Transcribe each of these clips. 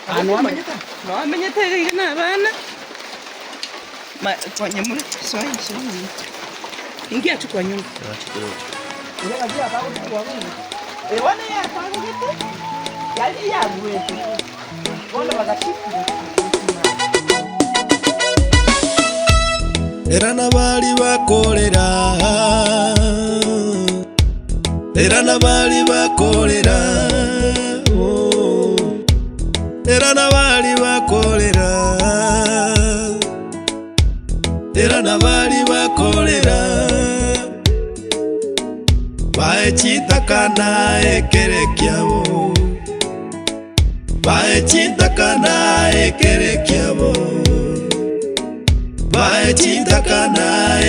Aa noamenyete? Noamenyete iga iga na abana, ma konya more soa soa nyomba. Ingia tu kwa nyumba. Bono eyatagogete yari eyaruete, bono bagachikire. Era nabari bakorera, era nabari bakorera, oh. Era nabari bakorera, era nabari bakorera, bae chitakana ekere kiabo, bae chitakana ekere kiabo. Bae chitakana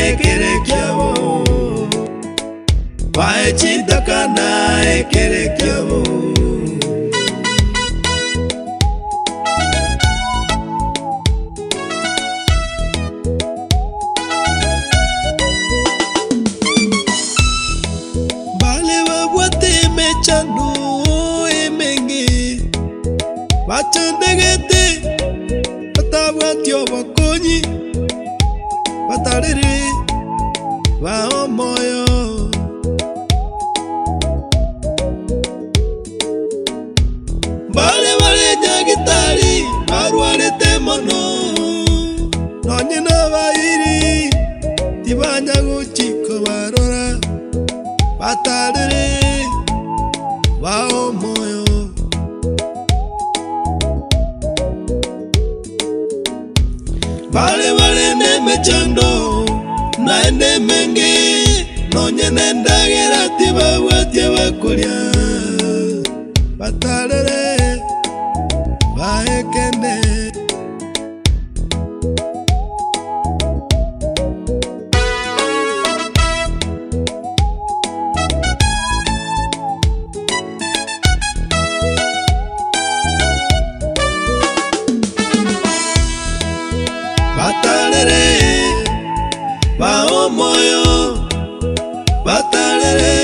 ekere kiabo, bae chitakana ekere kiabo. Bale babwate emechando emenge, bachandegete batabwati obokonyi, batarere bae omoyo. Mbare bare nyagitari barwarete mono, nonye nabairi tibanya gochi kobarora, batarere bae omoyo. Bare bare nemechando naende emenge, nonye nendagera tibabwatia bakoria, batarere baekene. Batarere bae omoyo, batarere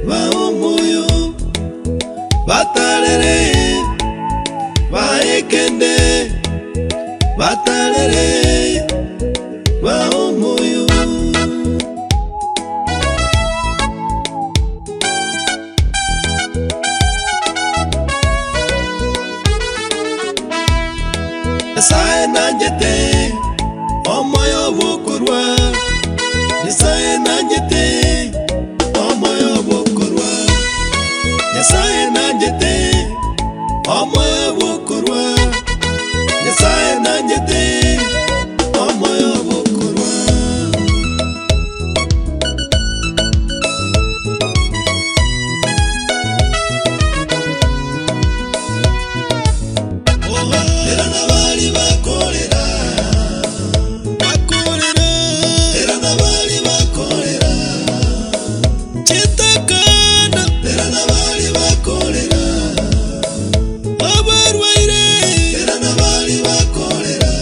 bae omoyo, batarere bae ekende, batarere bae omoyo. Nyasae nanchete omoyo bw'okorua, Nyasae nanchete omoyo bw'okorua, Nyasae nanchete omoyo bw'okorua, Nyasae nanchete omoyo bw'okorua. Era nabari bakorera, bakorera, era nabari bakorera, chitakana, era nabari bakorera, abarwaire, era nabari bakorera.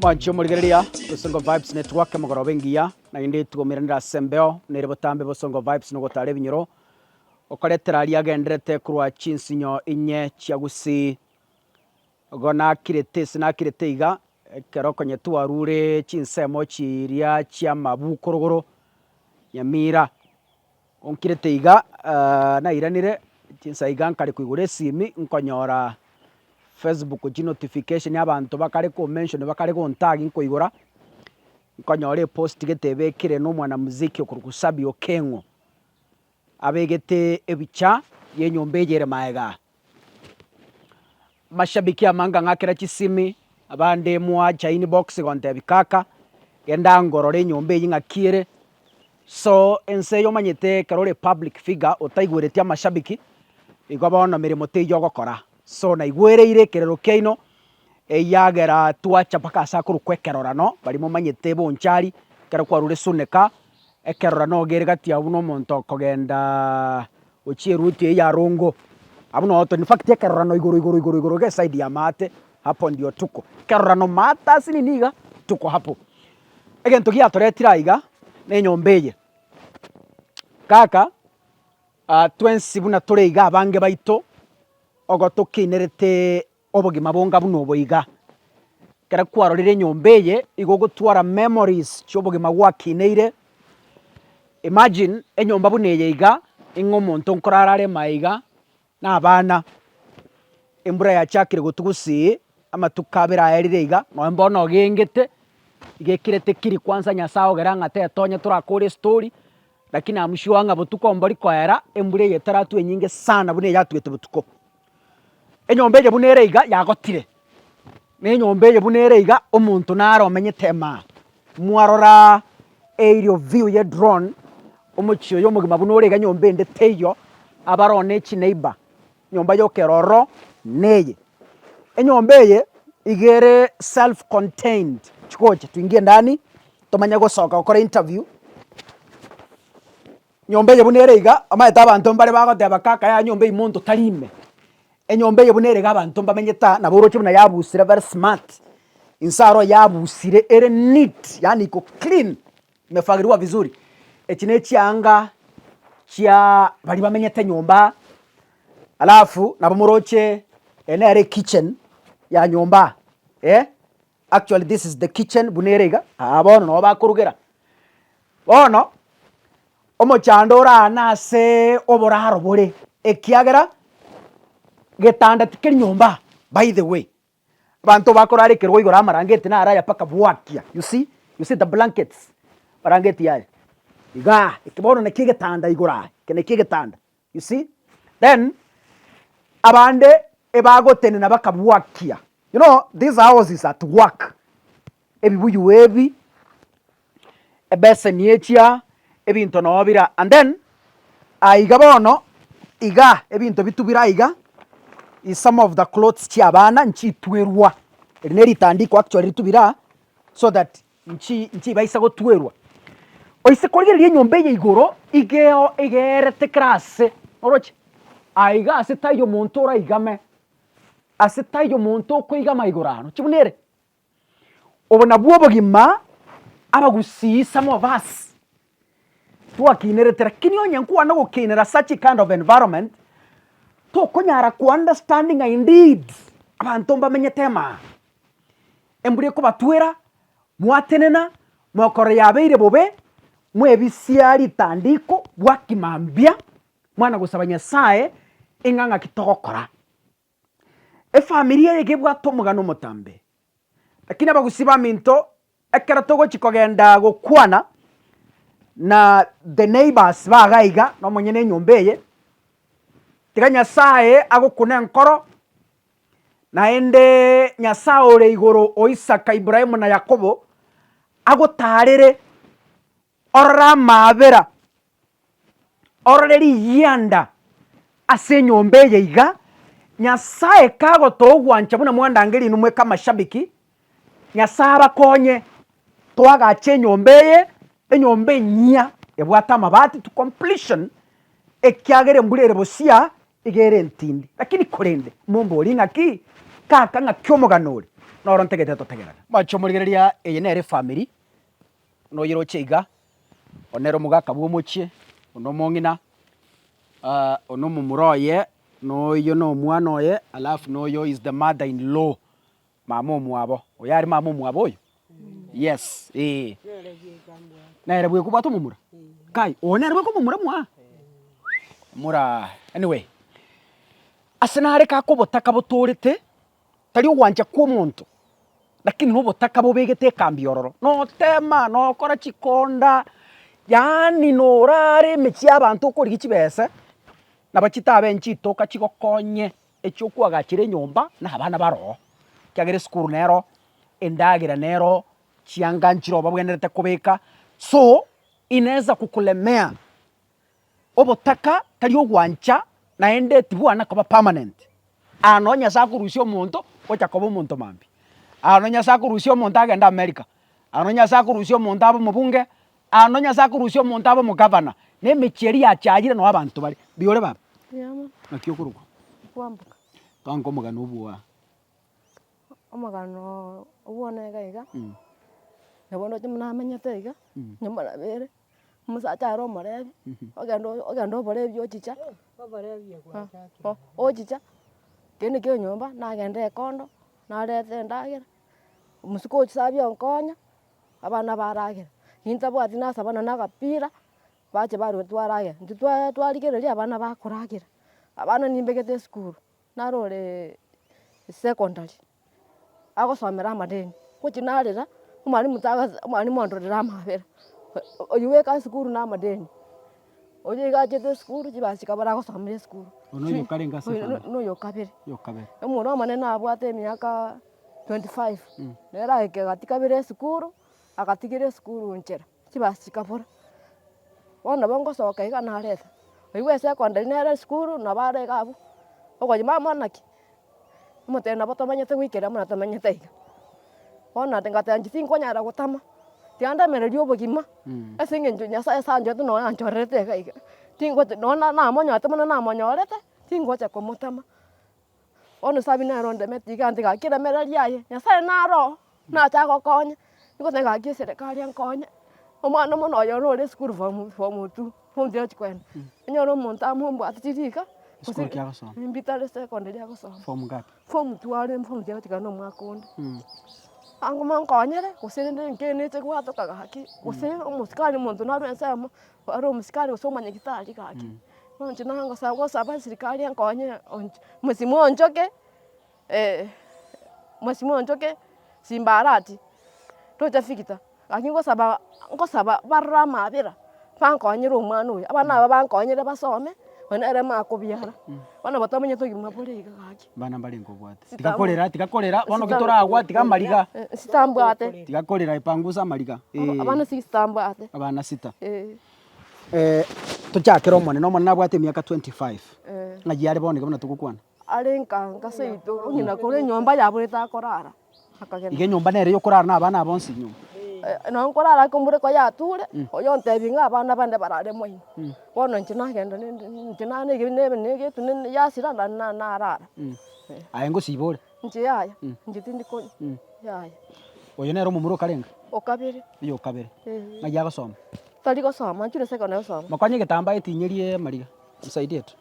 Mwanche omorigereria Bosongo Vibes Network emogoroba engiya, naende tugomeranera ase embeo nere botambe Bosongo Vibes nogotara ebinyoro, okoretera aria agenderete korwa chinsinyo inye chia Gusii. Igo nakirete ase nakirete iga, ekero konya twarure chinsemo chiria chi'amabukorogoro Nyamira. Onkirete iga nairanire chinsa iga nkare koigora esimi nkonyora Facebook chinotification abanto bakare ko mention bakare gontag nkoigora, nkonyora epost gete ebekire na omwanamuziki okorokwa Sabby Okeng'o, abegete ebicha ya enyomba eye ere maega aa. Mashabiki amange ang'akera chisimi, abande mwacha inbox gontebia kaka, genda ngorore enyomba eywo ng'aki ere, so ense eye omanyete ekero ore public figure otaigwereti amashabiki, igo bono meremo teiyo ogokora. So naigwereire ekerero kiaino, eyagera twacha mpaka ase akorokwa ekerorano, baria momanyete bonchari, ekero kwarure suneka, ekerorano iga ere gati abwo na omonto okogendaaa gochia eruti eyio ya rongo, abwo noo in fact ekerorano igoro igoro igoro igoro iga eside ya maate, hapo ndio tuko. Ekerorano maate ase nini iga, tuko hapo. Egento giatoretire aiga, na enyomba eye, kaka twensi buna tore iga abange baito, ogo tokinerete obogima bonga buna obo iga. Ekero kwarorire enyomba eye, igo ogotwara memories chia obogima gwakineire, imagine enyomba buna eye iga, ing'o omonto nkorara are ime iga, na abana, embura yachakire gotwa gusii, amatuko abere aerire iga, nonye bono ogengete, iga ekirete kiri kwanza nyasaye ogera ng'a tetonye torakore estory, lakini am sure ng'a botuko mbori koera, embura eye etaratwa enyinge sana buna eyatwete botuko. Enyomba eye buna ere iga yagotire, na enyomba eye buna ere iga omonto nare omenyete ime aa. Mwaroraa aerial view ya edrone, omochie oyo omogima buna ore iga nyomba ende teiyo, abare one chineighbour, nyomba yoka ere ororo neye. Enyomba eye iga ere self contained, chigocha tuingie ndani tomanye gosoka gokora interview. Nyomba eye buna ere iga, omanyete abanto mbare bagoteba kaka yaya nyomba eywo monto tari ime. Enyomba eye buna ere iga abanto mbamenyete aa, nabo oroche buna yabusire very smart, inse aro yabusire ere neat yaani iko clean, imefagiliwa vizuri. Echi ne chianga chia baria bamenyete nyomba aa, alafu nabo moroche eye nere ekitchen ya nyomba aa eh, actually this is the kitchen buna ere iga, aa bono nabo bakorugera. Bono, omochando ore aa nase oboraro bore, ekiagera getanda tikeri nyomba by the way, abanto bakorara ekerogo igoro amarangeti naro aya mpaka bwakia, you see, you see the blankets, marangeti aya igaa, eke bono naki egetanda igoro aya, eke naki egetanda, you see. Then, abande ebagotenena bakabwakia, you know this house is at work, ebibuyu ebi. Ebeseni echia ebinto noo bire and then aiga bono iga ebinto bitubire aiga is some of the clothes chia abana nchitwerwa, eri ne ritandiko actually ritubire aa so that nchi nchibaisa gotwerwa. Oise korigereria enyomba eye igoro iga igerete kera ase oroche, aiga ase taiyo omonto oraigame, ase taiyo omonto okoigama igoro aa roche buna ere. Obo nabwo obogima abagusii some of us twakinerete lakini onye nkwana gokinera such a kind of environment tokonyara ko understand ng'a indeed abanto mbamenyete emaa. Embura ekobatwera, mwatenena, mokorora yabeire bobe, mwebisia ritandiko, bwakima mbuya, mwana gosaba Nyasaye ing'a ng'aki togokora. Efamiri eye iga ebwate omogano omotambe, lakini abagusii baminto ekero togochia kogenda gokwana na the neighbours ba iga iga na omonyene enyomba eye, tiga Nyasaye agokune enkoro, naende Nyasaye ore igoro o Isaka, Ibrahimu na Yakobo, agotarere orore amaabera. Orore riyianda ase enyomba eye iga, Nyasae kagotoa ogwancha buna mwandangeria inwe mweka amashabiki, Nyasae abakonye toagache enyomba eye, enyomba enyia ebwate amabati to completion, ekiagera embura ere bosia iga ere entindi. Lakini korende momborie ng'aki, kaka ng'aki omogano ore? Noro ntagete totegerane. Mwanche omorigereria eye nere efamiri, noyeroche iga, one nere omogaka bwa omochie, one omong'ina, one omomura oye, na oyio na omwana oye, alafu na oyo is the mother in law, mama omwabo, oyo are mama omwabo oyo? Yes, eh. Nere bweka obwate omomura? Kai, oyo nere bweka omomura mwa? Moraa, anyway, ase nare kaka obotaka botorete. Tari ogwancha kw'omonto, lakini nobotaka bobegete ekambi ororo, notema, nokora chikonda, yaani norare emechie y'abanto okorigia chibese, nabo chitabe nchitoka chigokonye echio okoagachera enyomba na abana bare oo, ekiagera esukuru nero, endagera nero, chianga nchire oo babwenerete kobeka, so inaweza kukulemea. Obotaka tari ogwancha naende tibwana koba permanent. Aa nonye Nyasae akorusia omonto ocha koba omonto mambia, aa nonye Nyasae akorusia omonto agende America, aa nonye Nyasae akorusia omonto abe omobunge, aa nonye Nyasae akorusia omonto abe omogavana, na emechie eria yachayire noo abanto bare. Mbuya ore baba? Mbuya mono. Naki okorokwa? Kwamboka. Twanka omogano obwo aa. Omogano obwo iga iga, nabo ndoche buna amenyete iga, nyuma nabo ere. Omosacha are omorebi, ogenda ogenda oborebi ochicha, ochicha, kende kia enyomba nagenda ekondo, nareta endagera, omosike ochisabia onkonya, abana baragera. Nintabwati nasaba nonye na agapira, bache barwe twaragera. Intwe twa twarigereria abana bakoragera, abana nimbegete esukuru, naro oreee secondary. Agosomera amadeni, gochia narera, omwalimu tagosa omwalimu ondorere amabera, oywo bweka esukuru na amadeni, oywo iga achete esukuru chibesa chikabora agosomera esukuru. Oyo noyo okarenge ase Oyo efamiri? noyo okabere. Oyo okabere. Omwana omonene nabwate emiaka 25, nere agaika gati kabere esukuru, agatigera esukuru nchera, chibesa chikabora. Bono nabo ngosoka iga nareta, oywo bwa esecondary nere esukuru nabo are iga abwo, okonya mama naki. Omotebia nabo tomanyete goikera buna tomanyete iga. Bono ati ngateba inche tinkonyara gotama, tiga ndemererie obogima, ase eng'encho Nyasaye ase anchorete nonye anchorerete iga iga, tingocha nonye na namonyorete buna namonyorete, tingocha komotama. Bono esabi nere ondemeti iga antiga gaki remereria aye, Nyasaye naro oo, nache agokonye, nigoteba gaki eserekari enkonye, omwana mono oyo ore ore esukuru form form two. Omonto ochia kogenda, onyore omonto amombwate chirika, gose Esukuru ki agosoma? Mbitare secondary agosoma. Form ngapi? Form two are form two agochia kogenda omwaka onde. Ango monkonyere, gose rende nkeneche gwatoka gaki, gose omosikari omonto narwe ensemo, are omosikari gose omonyagitari gaki. Bono inche nagosaba gosaba eserikari enkonye onch mheshimiwa Onchoke. Mheshimiwa Onchoke Simba Arati, tocha Victor, gaki ngosaba ngosaba barore amabera, bankonyere omwana oyo, abana aba bankonyere basome, oyo nere makobiara, bono batamanyeti obogima bore iga gaki. Abana mbarenge obwate. Tiga korera, tiga korera, bono ki toragwa tiga amariga. Sitambwate. Tiga korera epangusa amariga, eh. Abana sitambwate. Abana sita. Eh. Tochakere omonene, omonene abwate emiaka 25, ng'ai are bono iga buna togokwana? Are nka nka seito, ong'ina korwa enyomba yabo etakorara, akagenda. Iga enyomba nere yokorara na abana aba bonsi nyomba. Nonye nkorara ake mbure koyature, oyo ontebia ng'a abana bande barare moino. Bono inche nagenda rende inche nane nebe na egetu ne yasira na na narara. Aye ngosiba ore? Inche yaya, inche tindi konywa, yaya. Oyo nere omomura okarenge? Okabere. Oyo okabere. Ng'ai agosoma? Tari gosoma, inche secondary agosoma. Mokonye egetambaa etinyerie amariga, msaidie tu.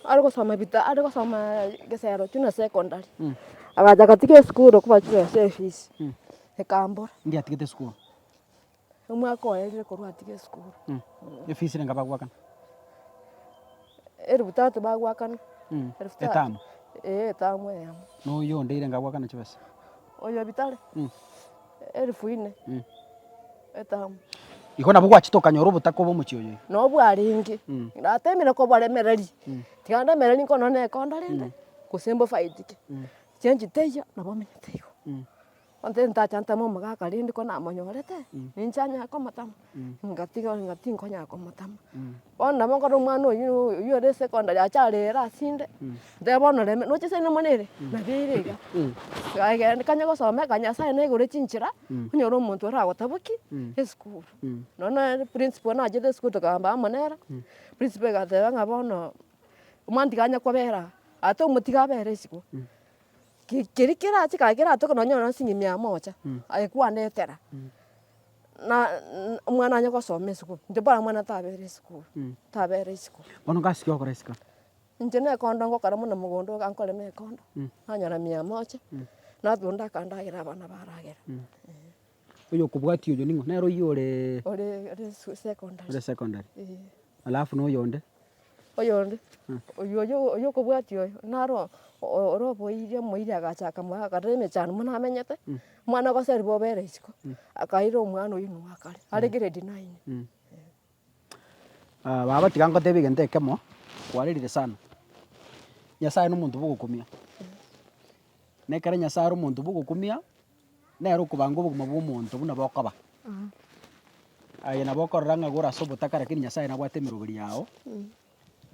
Are gosoma bita are gosoma gesero junior secondary, agacha agatiga esukuru okobua chibesa efees, ekambora. Ndi atigete esukuru? Omwaka oerire korwa atiga esukuru. Efees renga bagoakana? Elfu tatu bagoakana. Elfu tatu. Etamu? Eeh etamu eyemo. Na oyio onde renga agoakana chibesa? Oyo bitare, elfu inne, etamu. Igo nabo gwachete okanyora obotaka obe omochie oyo iga? Nabo bwarenge, natemire kobaremereria, tiga ndemererie nkono nekonda rende, gose mbofaidike, chenji teiyo nabo omenyete igo. Onte ntacha ntame omogaka rende ko namonyorete, ninche anyare komotama, ngatiga ng'a tinkonyara komotama. Bono nabo nkorora omwana oywo oywo ore secondary ache arere asinde, ntebe bono reme noche seino mono ere, nabo ere iga. Genda kanya gosoma eka nyasaye naigure chinchera, onyore omonto oragotaboki esukuru. Nonya nere principal nachete esukuru tokagamba amo nere, principal agateba ng'a bono. Omwana tiga anya kobera aa, ate omotiga abere isiko. Ki keria kerache kare keratoke nonye ore siringi mia moja, aye kwanetera, na omwana anye gosoma esukuru, inche bora mwana tabera esukuru, tabera isiko. Bono gasi ki ogokora isiko? Inche na ekondo ngokora buna mogondo iga nkorema ekondo, nanyora mia moja, natunda akandagera abana baragera. Oyo okobwatia oyo ning'o? Nere oyio ore Ore ore secondary. Ore secondary. Eeh. Alafu na oyonde? Oyonde, oywo oyo oyo okobwatia oyo, naro ore oboiria omoiria agacha akamoa akarora emechando buna amenyete, omwana agoseriwa obere isiko, akaira omwana oywo nigo akare, are grade nine. Baba tiga ngotebie egento ekemo, kwarerire sana, Nyasaye na omonto bwogokumia, na ekero Nyasaye are omonto bwogokumia, nere okobanga obogima bwa omonto buna bokoba. Aye nabo okorora ng'a igoro ase obotaka lakini Nyasaye nabwate emeroberi yago,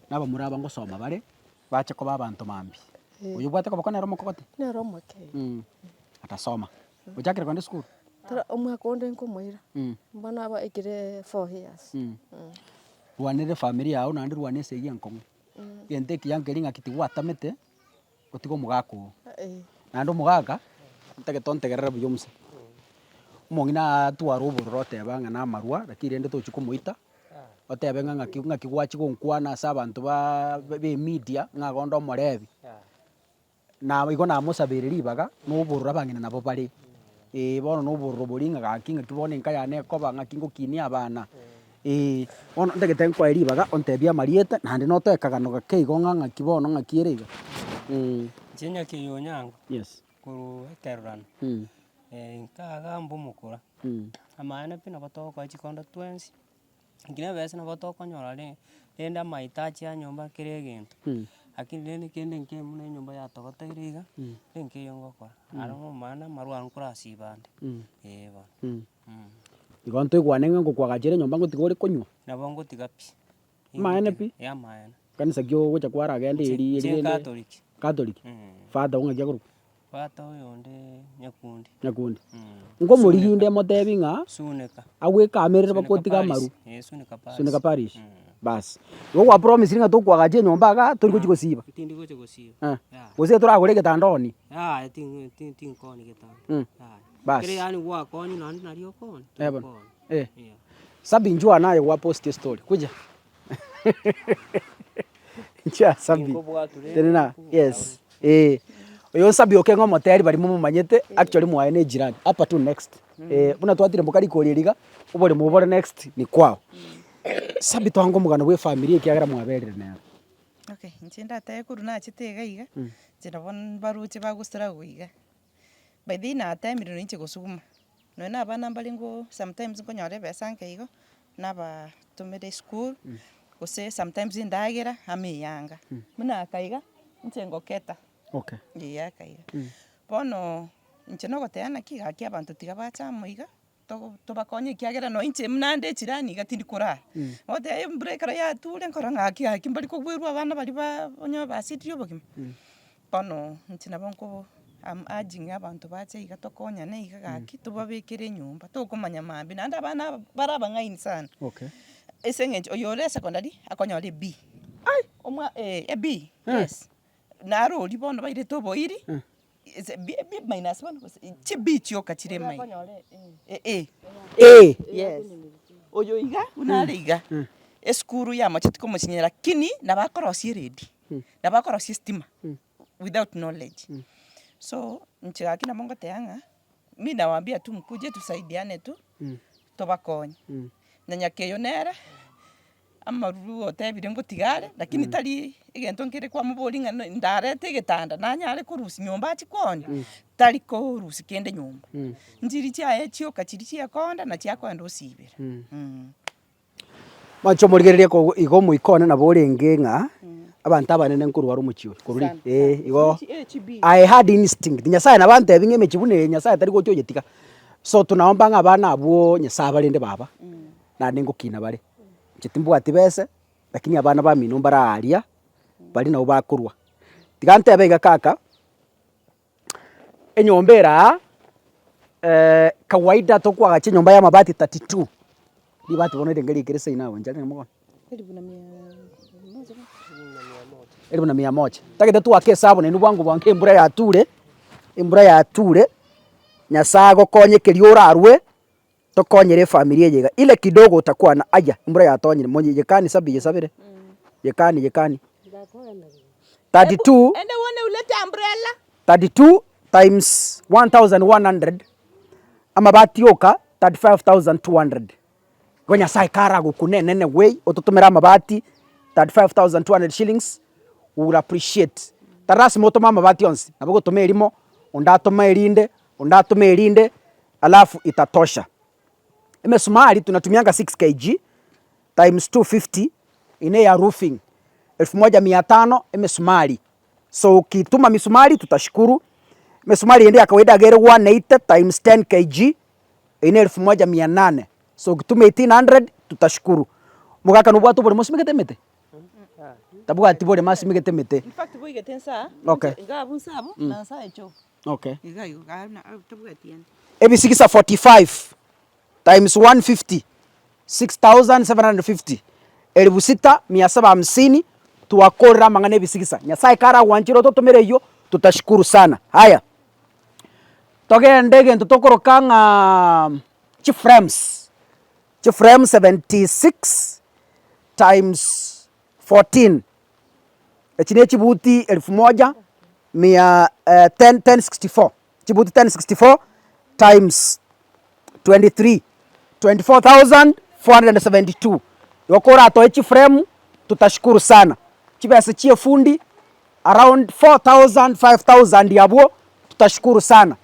na abamura aba ngosoma bare, bache koba abanto mambia. Oywo obwate koboko nere omokogote? Nere omoke. Atasoma. Ochakire kogenda esukuru? Tara omwaka onde nkomoira, bono abaikire four years. Rwanera efamiri yago naende rwana esegi enkong'u. Egento ekiya nkeri ng'aki tigwatamete, otige omogaka oo. Naende omogaka, ntagete ontegerere buya omuse, omong'ina aatware obororo oteba ng'a namarwa lakini rende tochi komoita, otebe ng'a ng'aki ng'aki gwachia gonkwana ase abanto baaaa ba emedia ng'a igo onde omorebi. Na igo namosabeire ribaga, na obororo abang'ina nabo bare, eh bono na obororo boria ng'a gaki ng'aki bono enka yane ekoba ng'aki ngokinia abana, eh. Bono ntagete nkoe ribaga ontebie amarieta naende notoe kagano gake igo ng'a ng'aki bono ng'aki ere iga. Inche Nyakeyo Onyango, Yes. korwa ekerorano, nkagamba omokura, amaene pi nabo togokoa chikondo twensi. Ekero ebesa nabo tokonyora re rende amahitaji ya nyomba kera egento, lakini rende kende nke buna enyomba yatogoteire iga, nkeiyo ngokora, aro bono amarwa aro nkorasiba ande, eh bono. Igo ntoigwane ng'a ngokwagachera enyomba ngotiga ore konywa? Nabo ngotiga pi. Amaene pi? Eh amaene. Kanisa ki ogocha kwaragenda Inche eri eri inche rende Catholic. Catholic? Father oo ng'aki akorokwa? Bwata oyonde nyakundi. Nyakundi. Nkomorigia inde motebi ng'a Suneka. agwekamerere Suneka mpaka otige parish. amaru. Eh, Suneka parish. Suneka parish. Baas. Igo gwa promisire ng'a tokoagacha enyomba igaa tori gochia gosiba. Tindi gocha gosiba. Eh. Yaya. Gose toragore egetanda oonie. Yaya tin- tin- tinkoonia getanda. Yaya. Baas. Kere yaani gwakonywa naende nario okoonia, Eh bono. torikoonia. Eh. Yeah. Sabi njua naye gwa post estory. Kuja. Inchwa Sabi. Tinkobwatu rende Tenena. Yes. Eh. Oyo Sabi okeng'a omoteri baria momomanyete, actually mwaye ne ejirani. Hapa tu next. Eh, buna twatire mboka rikori eri iga, oboremo obore next ni kwao. Sabi twange omogano bwa efamiri ekiagera mwaberire nere. Okay, inche ndatebe korwa nachete iga iga, inche nabo mbaroche bagostruggle iga. By the way natemire nonye inche gosuguma, nonye na abana mbare ngoo sometimes nkonyora ebesa nke igo, nabatomera esukuru, gose sometimes endagera amo eyanga. Buna aka iga, inche ngoketa, Okay. eeh aka iga. Bono, inche nogoteba naki gaki abanto tiga bache amo iga, togo tobakonye ekiagera nonye inche buna nde echirani iga tindi korara. Ogoteba embura ekero yature nkorora ng'a gaki gaki mbari kogwerwa abana baria ba onye basiririe obogima. Bono inche nabo nko am urging abanto bache iga tokonyane iga gaki tobabekere enyomba tokomanya mambia naende abana aba bare abang'aini sana. Okay. Ase eng'encho oyo ore secondary akonyora e B, omwa eh e B yes, naro oria bono bairete oboiri, ase B B minus bono gose chi B chioka chire minus eh A. Yes, oyo iga buna are iga, esukuru yamocheti komochinyera lakini nabo akorosia eredio. Nabo akorosia estima without knowledge. So, inche gaki nabo ngoteba ng'a, mi nawaambia tu mkuje tusaidiane tu, tobakonye. Na nyakeyo nere, amaruru otebire ngotiga are, lakini tari egento nkere kwamoboria ng'a no ndarete egetanda nanyare korusia nyomba achie koonia, tari korusia kende nyomba. Nchiri chiaye chioka chiria chiakonda nachi akoenda osibera. Mwanche omorigereria ko igo omoika one nabo orenge ng'a abanto abanene nkorwara omochie oyo korwa ri eh igo I had instinct Nyasaye nabo antebi ng'a emechie buna eye Nyasaye tari gocha oyetiga. So tunaomba ng'a abana abwo Nyasaye abarende baba, naende ngokina bare. Inche timbwati bese, lakini abana bamino mbare aaria, baria nabo bakorwa. Tiga ntebe iga kaka, Enyomba ere aa kawaida tokoagacha enyomba ya amabati 32, ribati bono rirenge rikere seino abwo inche rimo bono. Elifu na mia moja. Ntagete twake esabu nainwe bwango bwango embura yature, embura yature, Nyasaye agokonye keria orarwe, tokonyere efamiri eye iga. Ile kidogo utakuwa na aya, embura yatonyire monye yekani sabi yesabere, yekani yekani. 32 Ende uone ulete umbrella. 32 times 1100 amabati yoka 35200. Igo Nyasaye karagokune enene way ototomere amabati 35200 shillings we will appreciate. Tari lasima otome amabati onsi, nabo ogotoma erimo, onde atome erinde, onde atome erinde, alafu itatosha. Emesumari tunatumianga 6 kg times 250 ine ya roofing, elfu moja mia tano emesumari. So ukituma misumari tutashukuru, emesumari ende ya kawaida iga ere 180 times 10 kg, eyio ne elfu moja mia nane, so ukituma 1800 tutashukuru. Omogaka nobwate oboremo osimegete emete? Tabwati boremo asimegete emete. In fact boigete nsaa, Okay. iga abwo nsa abwo, na nsa echo. Okay. Iga igo, tabwati ende. Ebisigisa 45 times 150, 6750, elifu sita mia saba hamsini, twakorire amang'ana ebisigisa. Nyasaye karagwanchire ototomere eyio, tutashukuru sana. Haya, togende egento tokoroka ng'a chiframes, chiframe 76 times 14, echi ne chibuti elfu moja mia ten 1064, chibuti 1064 times 23, 24472. Igo koratoe chiframe tutashukuru sana. Chibesa chia efundi around 4000, 5000 abwo tutashukuru sana.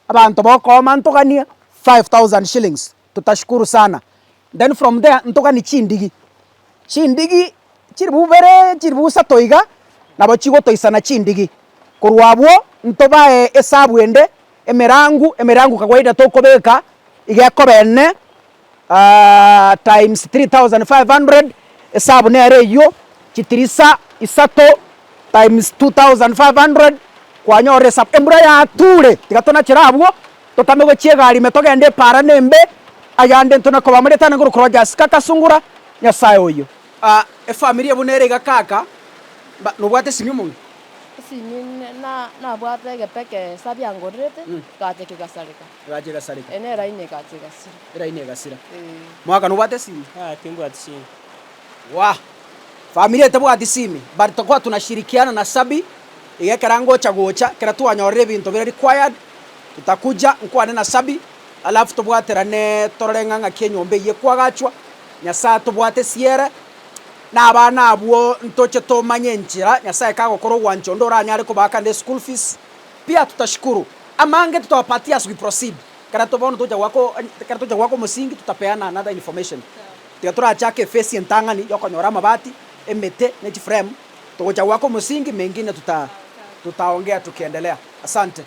Abanto bokooma ntoganie 5000 shillings tutashukuru sana. Then from there ntoganie chindigi, chindigi chiribu ibere chiribu isato iga nabo chigotoisana chindigi. Korwa abwo ntobae esabu ende emerangu, emerangu kawaida tokobeka iga ekoba ene times 3500 esabu nere eyio, chitirisa isato times 2500 kwanyorire esabu. Embura yature tiga tonachere abwo totame gochia egari ime togende epaara na embe, ayande ntona koba amo ritang'ani korwa Rogers kaka sungura, Nyasaye oyio. Efamiri buna ere iga kaka, nobwate esimi omong'ina? Esimi na nabwate egepeke ase abiangorerete, egacha kegasareka. Egacha egasareka. Ere eraini egacha egasira. Eraini egasira. Eeh. Mwaka nobwate esimi? Yaya timbwati simi. Wah! Familia etebwati simi, but tokwa tunashirikiana na Sabi, iga ekero ngocha gocha, ekero twanyorire ebinto bire required, tutakuja nkwane na Sabi, alafu tobwaterane torore ng'a ng'aki enyomba eyio ekwagachwa, Nyasaye atobwate siere, na abana abwo ntoche tomanye enchera Nyasaye kagokora ogwancha onde oranyare kobaaka ande eschool fees, pia tutashukuru. Amange tutawapatia as we proceed, ekero to bono togocha goaka ekero togocha goaka omosingi tutapeana another information. Tiga torachake ephase entang'ani ya okonyora amabati, emete, ne chiframe, togocha goaka omosingi mengine tuta tutaongea tukiendelea. Asante.